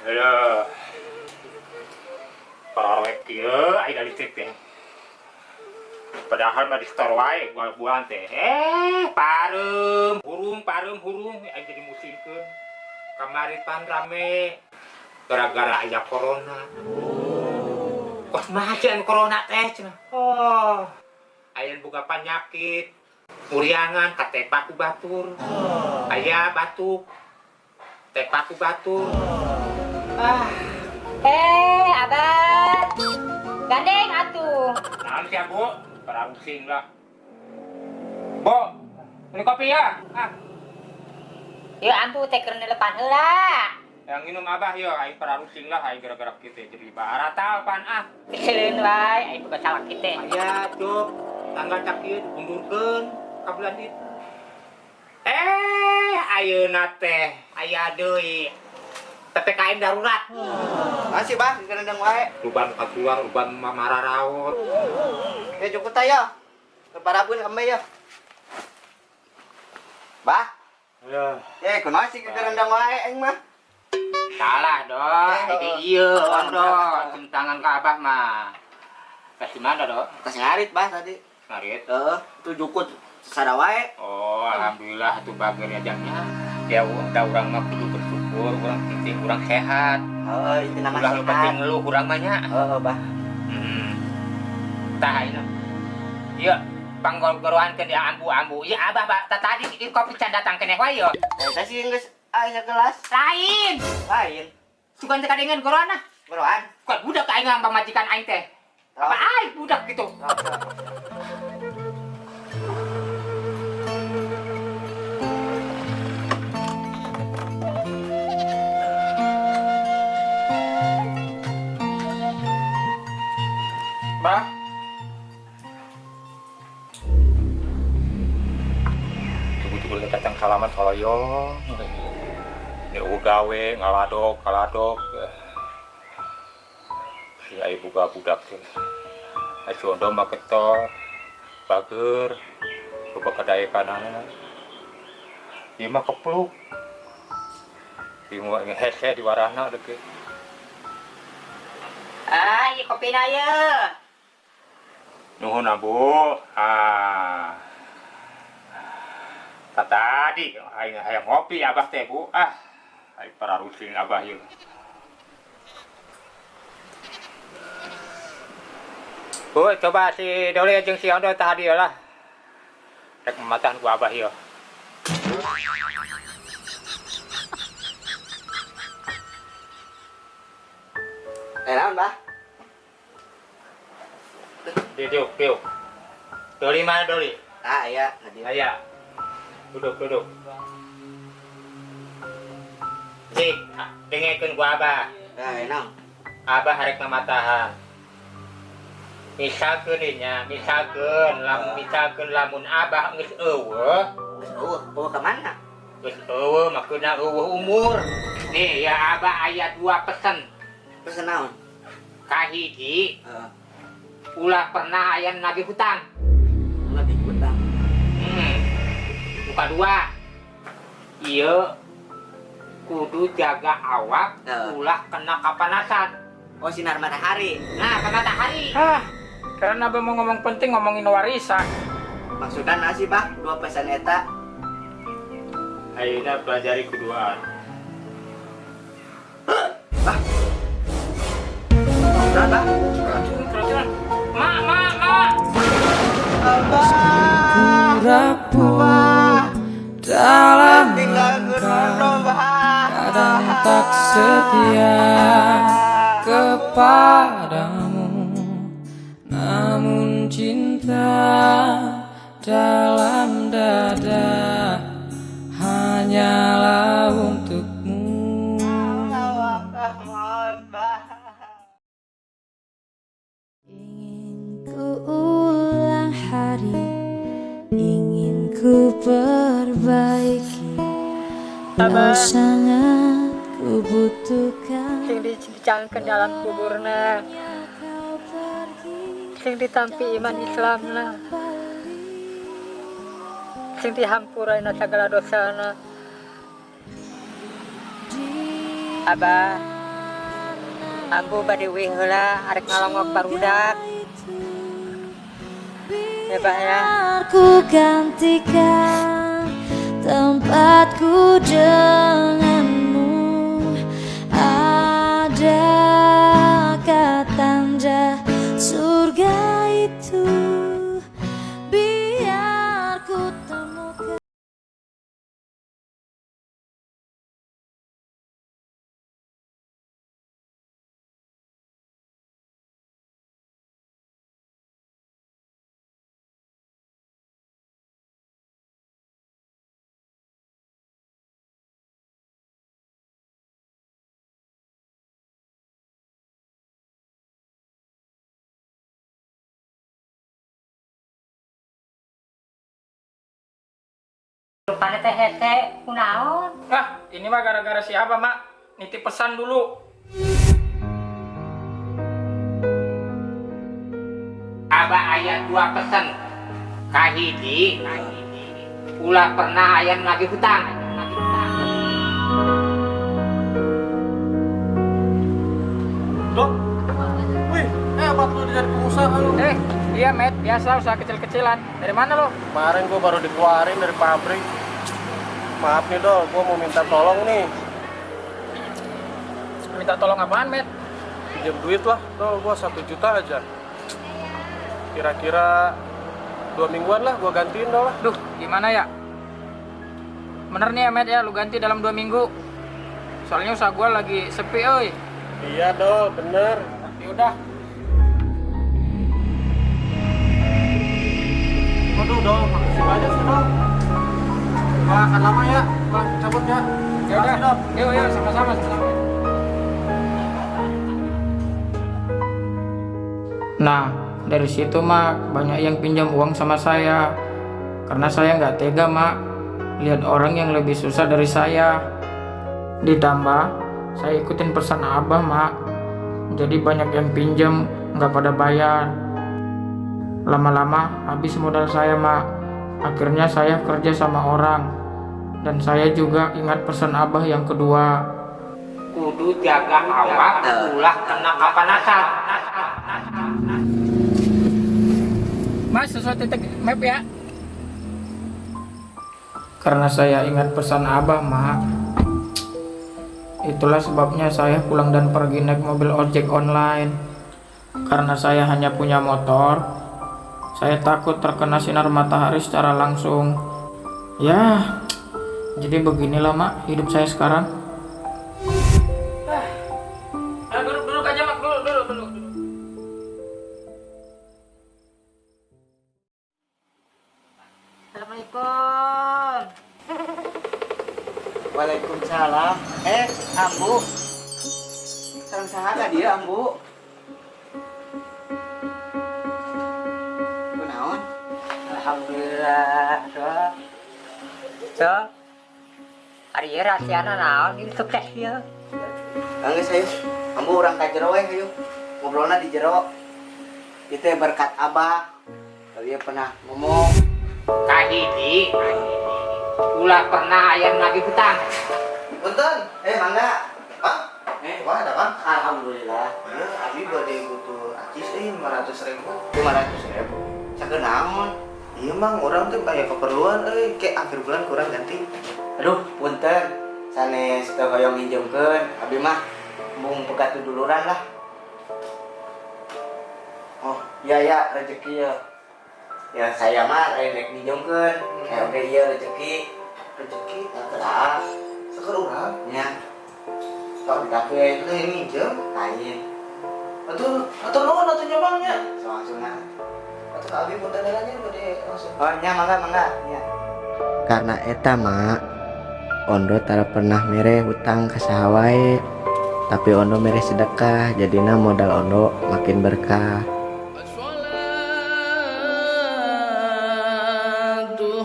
Aduh. Pararek kieu aya listrik teh. Padahal mah di store wae bulan teh. Pareum hurung aya jadi musingkeun. Kamari pan rame gara-gara aya corona. Kos macan corona teh cenah. Oh. Aya boga penyakit. Muriangan katepak ku batur. Aya batuk. Tepak ku batur. Ah. Abah. Gandeng atuh. Naon sia, Bu? Pararusing lah. Bu, beli kopi ya? Ah. Yeuh ambu teh keur nelepan heula. Yang minum abah ya, aing pararusing lah aing gara-gara kitu jadi baratal pan ah. Keseleun wae aing boga salaki teh. Aya, cuk. Tanggal cak ieu diundurkeun ka bulan dieu. Ayeuna teh aya deui PPKM darurat. Masih bah, gerendeng wae. Luban keluar, luban mararaot. Ya cukup tah ya. Keparabun kembe ya. Bah. Ya. Kunaon sih gerendeng wae aing mah? Salah doh, ini ieu ondo tangan ka abah mah. Kasih mana doh? Tas ngarit bah tadi. Ngarit? Heeh, itu jukut sada wae. Oh, alhamdulillah atuh bager ajaknya. Ya udah urang mah kudu bersyukur, urang penting urang sehat. Heeh, intina mah sehat. Ulah penting ngeluh urang mah nya. Heeh, bah. Tah ini. Ieu panggor-goroankeun ya ambu-ambu. Ieu abah bah tadi ieu kopi can datang keneh wae yo. Eta sih geus aya gelas. Lain. Lain. Sugan teh kadengeun goroan ah. Goroan. Kok budak aing pamajikan aing teh. Apa aing budak gitu. Bah. Tunggu-tunggu datang salaman soloyong. Ini gawe ngaladok, ngaladok. Si ai buka budak teh. Ai sondo mah ketor. Bager. Loba kadaekanana. Ieu mah kepluk. Ieu mah hese di warahna deuk. Ah, ieu kopina ieu. Nuhun Ambu. Ah. Tadi aing hayang ngopi abah teh, Bu. Ah. Aing pararusing abah ieu. Bu, coba si Doli jeung si Ondo tah dieu lah. Rek mematahan ku abah ieu. Naon, Bah? Duduk, duduk. Doli mana Doli? Ah, iya, tadi. Iya. Duduk, duduk. Cik, dengekeun ku abah. Nah, naon? Abah harek mamatahan. Misalkeun nya, misalkeun lamun misalkeun lamun abah geus eueuh. Geus eueuh, eueuh ka mana? Geus eueuh maksudna eueuh umur. Nih, ya abah aya dua pesen. Pesen naon? Kahiji. Ulah pernah aya nagih hutang. Nagih hutang. Muka dua. Ieu kudu jaga awak, ulah kena kapanasan. Oh, sinar matahari. Nah, ke matahari. Ah, karena abah mau ngomong penting ngomongin warisan. Maksudnya nasi, Bah, dua pesan eta. Ayeuna pelajari keduaan. Bah. Bah. Mak, mak, mak. Abah. Rapuh dalam langkah, kadang tak setia kepadamu, namun cinta dalam dada hanyalah untukmu. Ingin ku ulang hari, ingin ku perbaiki. Kau sangat ku butuhkan. Sing dicangkeun dalam kuburna, sing ditampi iman Islamna. Sing dihampura na sagala dosana. Abah, ambu bade uih heula arek ngalongok barudak. Ya, Bah, ya. Biar ku gantikan tempatku denganmu. Adakah tanda surga itu? Biar ku temukan. Rupana teh hese kunaon? Ah, ini mah gara-gara siapa, Mak? Nitip pesan dulu. Abah aya dua pesan. Kahiji, ulah pernah aya nagih hutang. Dok, wih, hebat lu jadi pengusaha lu. Iya, Met, biasa usaha kecil-kecilan. Dari mana lo? Kemarin gua baru dikeluarin dari pabrik. Maaf nih, Dok, gua mau minta tolong nih. Minta tolong apaan, Met? Pinjam duit lah, Dok, gua 1 juta aja. Kira-kira 2 mingguan lah gua gantiin, Dok lah. Duh, gimana ya? Bener nih ya, Met ya, lu ganti dalam 2 minggu. Soalnya usaha gua lagi sepi, oi. Iya, Dok, bener. Ya udah. Waduh, Dok, makasih banyak sih, Dok. Gua akan lama ya, gua cabut ya. Ya udah. Yuk, yuk, sama-sama, sama-sama. Nah, dari situ, Mak, banyak yang pinjam uang sama saya. Karena saya nggak tega, Mak, lihat orang yang lebih susah dari saya. Ditambah, saya ikutin pesan Abah, Mak. Jadi banyak yang pinjam, nggak pada bayar. Lama-lama habis modal saya, Mak. Akhirnya saya kerja sama orang. Dan saya juga ingat pesan Abah yang kedua. Kudu jaga awak, ulah kena kapanasan. Mas, sesuai titik map ya. Karena saya ingat pesan Abah, Mak. Itulah sebabnya saya pulang dan pergi naik mobil ojek online. Karena saya hanya punya motor, saya takut terkena sinar matahari secara langsung. Ya, jadi beginilah, Mak, hidup saya sekarang. Duduk, duduk aja, Mak, duduk, duduk, duduk. Assalamualaikum. Waalaikumsalam. Ambu. Sareng saha ka dieu, Ambu? Kunaon? Alhamdulillah, so. So. Ari ieu rahasiana naon ieu sukses ieu? Geus ayo. Ambu urang ka jero we hayu. Ngobrolna di jero. Ieu teh berkat Abah. Tadi pernah ngomong. Kahiji, ulah pernah aya nagih hutang. Punten. Mangga. Bang? Wah, ada Bang. Alhamdulillah. Iya, abi bade butuh acis 500.000. 500.000. Sakeun naon? Iya, Mang, orang tuh kayak keperluan euy, kayak akhir bulan kurang ganti. Aduh, punten. Sanes teu hoyong nginjemkeun, abi mah mung pegat duduluran lah. Oh, iya ya, rezeki ya. Ya saya mah lain rek nginjemkeun. Oke iya rezeki. Rezeki Sakeun sakeun urang. Nya. Sok ditakeun. Lain nginjem. Lain. Atuh, atuh nuhun atuh nya Bang nya. Sok langsungna. Atuh abi punten heula nya bade langsung. Oh, nya mangga mangga nya. Karena eta, Mak, Ondo tara pernah mere hutang ka saha wae. Tapi Ondo mere sedekah, jadina modal Ondo makin berkah.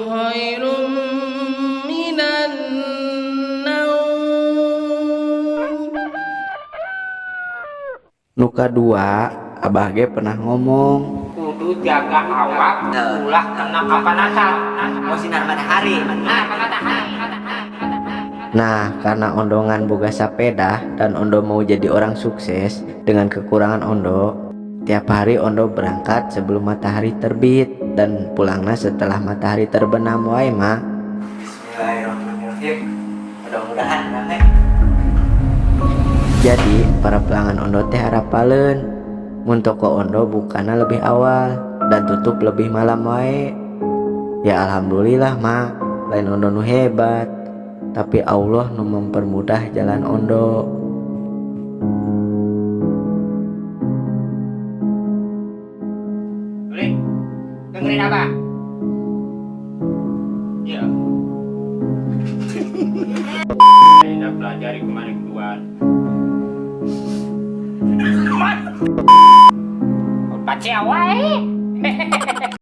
Khairum minan naum. Nu kadua, Abah ge pernah ngomong, Kudu Jaga awak ulah kena kapanasan. Mau sinar matahari. Nah, matahari. Nah, karena Ondo ngan boga sepeda dan Ondo mau jadi orang sukses dengan kekurangan Ondo, tiap hari Ondo berangkat sebelum matahari terbit dan pulangnya setelah matahari terbenam wae, Mak. Bismillahirrahmanirrahim. Mudah-mudahan rame. Jadi, para pelanggan Ondo teh arapaleun mun toko Ondo bukana lebih awal dan tutup lebih malam wae. Ya alhamdulillah, Mak, lain Ondo nu hebat, tapi Allah nu mempermudah jalan Ondo. Beli. Dengerin apa? Iya. Kita pelajari kemarin tuan. Baca wae.